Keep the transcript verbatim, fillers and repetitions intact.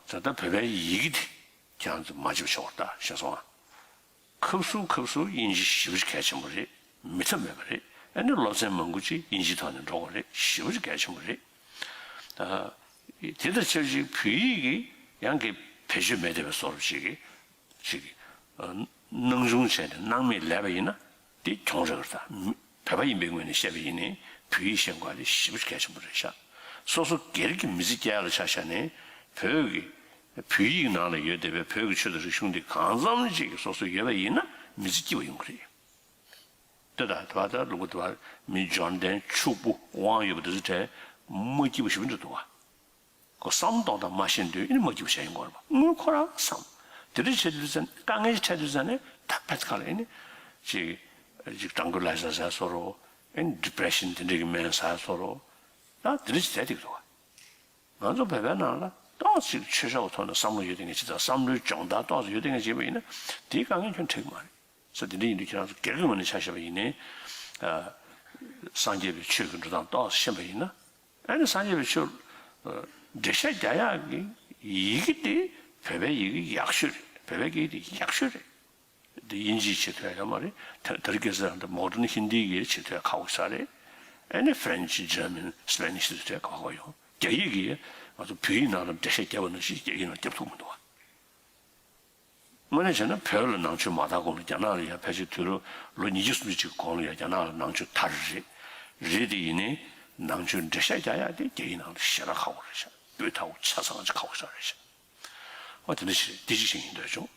ད་ལྟ་བོད་པའི་ཡི་གེ་དེ་ཁྱེད་རང་ཚོ་མ་བརྗེད་པ་ཤོག་ད་ཤེས་སོང་ཨ། ཁབ་སུ་ཁབ་སུ་དབྱིན་ཇི་ཞེ་པོ་ཅིག་གལ་ཆེན་པོ་རེད། མེད་ཐབས་མེད་པ་རེད། ཨ་ནི་སློབ་ཚན་མང་པོ་ཅིག་དབྱིན་ཇིའི་ཐོག་ནས་འགྲོ་དགོས་རེད། ཞེ་པོ་ཅིག་གལ་ཆེན་པོ་རེད། ད་དེ་དང་ཆབས་ཅིག་བོད་ཡིག་གི་ཡང་གི་བེད་སྤྱོད་མེད་བསྡད་པའི་བཟོ་འདྲ་ཅིག་གི་ཅིག་གི་ཨ་སྣང་ཆུང་བྱས་ནས་སྣང་མེད་ལས་པ་ཡིན་ན་དེ་གྱོང་རག་གི་རེད། ད་བོད་པ་ཡིན་པའི་ངོས་ནས་བཤད་པ་ཡིན་ནའི་བོད་ཡིག་ཤེས་དགོས་པ་དེ་ཞེ་པོ་ཅིག་གལ་ཆེན་པོ་རེད་ཤག་སོ་སོ་སྒེར་གྱི་མི་ཚེ་སྐྱེལ་ཡག་ལ་ཆ་བཞག་ནས་བོད་ཀྱི་བོད་ཡིག་ནང་ལ་ཡོད་བསྡད་པའི་བོད་ཀྱི་ཆོས་དང་རིག་གཞུང་འདི་གང་འཚམ་ཅིག་སོ་སོ་ཡོད་པ་ཡིན་ན་མི་ཚེ་སྐྱིད་པ་ཡོང་གི་རེད། ལྟོས་དང་དེ་བ་ད་ལུག་པ་དེ་བ་མི་འབྱོར་ལྡན་ཕྱུག་པོ་དབང་ཡོད་པ་དེ་ཚོ་གྲས་མ་སྐྱིད་པ་ཞེ་པོ་འདྲ་འདུག་བ། ཁོ་བསམ་གཏོང་དང་མ་ཤེས་དུས་ཨེ་ནི་མ་སྐྱིད་པ་བྱས་ཡོང་གི་རེད་པ། དངུལ་ཁོ་རང་བསམ། དེ་འདྲ་བྱེད་དུས་ཙང་དཀའ་ངལ་ཅིག་འཕྲད་དུས་ཙང་ནས་ད་ཕེད་ཁ་ལ་ཨེ་ནི་ཅིག་ཅིག་ཊན་ཀུ་ལའི་ཛར་ཟ་བཟོ་འདྲ། ཨེ་ནི་ཌི་པི་རེ་ཤན་དེ་འདྲ་གི་སྨན་ཟ་བཟོ་འདྲ། ད་དེ་འདྲ་ཅིག་བསྡད་བསྡད་ཀྱི་འདུག་བ། ང་ཚོ་བོད་པའི་ནང་ལ་ཏོག་ཙམ་ཆོས་ཕྱོགས་ཀྱི་ཐོག་ནས་བསམ་བློ་ཡོད་བསྡད་མཁན་ཅིག་དང་བསམ་བློའི་སྦྱོང་བརྡར་ཏོག་ཙམ་ཡོད་བསྡད་མཁན་ཅིག་ཡིན་པ་ཡིན་ན་དེའི་དཀའ་ངལ་ཁྱོན་འཕྲད་ཀྱི་མ་རེད། ས་དེ་འདྲ་ཡིན་དུས་ཁྱེད་རང་ཚོ་སྒེར་གྱི་ངོས་ནས་ཆ་བཞག་པ་ཡིན་ནའི་ཨ། སངས་རྒྱས་པའི་ཆོས་ཀྱི་འགྲོ་སྟངས་ཏོག་ཙམ་ཤེས་པ་ཡིན་ན་ཨ་ནི་སངས་རྒྱས་པའི་ཆོས་ཨ། འགྲེལ་བཤད་རྒྱག་ཡག་གི་ཡི་གེ་དེ་བོད་པའི་ཡི་གེ་ཡག་ཤོས་རེད། བོད་པའི་སྐད་ཡིག་དེ་ཡག་ཤོས་རེད། འདི་དབྱིན་ཇིའི་བྱེད་ཐུབ་ཡ་ཡོད་མ་རེད། ད་ད་རེས་ཁ་སང་འདི་མོ་ཌན་ཧིན་དི་གི་བྱེད་ཐུབ་ཡ་ཁག་པོ་ཞིག་རེད། ཨ་ནི་ཧྥ་རན་ཆི་ཇར་མན་སི་པེ་ནིཤ་བྱེད་ཐུབ་ཡ་ཁག་པོ་ཡོང་། རྒྱ་ཡིག་གིས་ང་ཚོ་བོད་ཡིག་ནང་ལ་འགྲེལ་བཤད་བརྒྱབ་པ་ནང་བཞིན་རྒྱ་ཡིག་ནང་བརྒྱབ་ཐུབ་མི་འདུག་བ། དངོས་གནས་བྱས་ན་བོད་ལ་ནང་ཆོས་མ་དར་གོང་ལ་རྒྱ་ནག་ལ་ཡ་ཕལ་ཆེར་དུས་རབས་ལོ་ཉིས་བརྒྱ་སུམ་ཅུ་ཅིག་གོང་ལ་ཡ་རྒྱ་ནག་ལ་ནང་ཆོས་དར་རེད། རེད་དེ་ཡིན་ནའི་ནང་ཆོས་འགྲེལ་བཤད་རྒྱག་ཡ་དེ་རྒྱ་ཡིག་ནང་ལ་ཞེ་དྲག་ཁག་པོ་རེད་ཤག་སྤུས་དག་པོ་ཆ་ཚང་ཅིག་ཁག་པོ་ཞིག་རེད་ཤག་འོ་དེ་འདྲ་ཞིག་རེད། འདི་ཅིག་བཤད་སྙིང་འདོད་བྱུང་།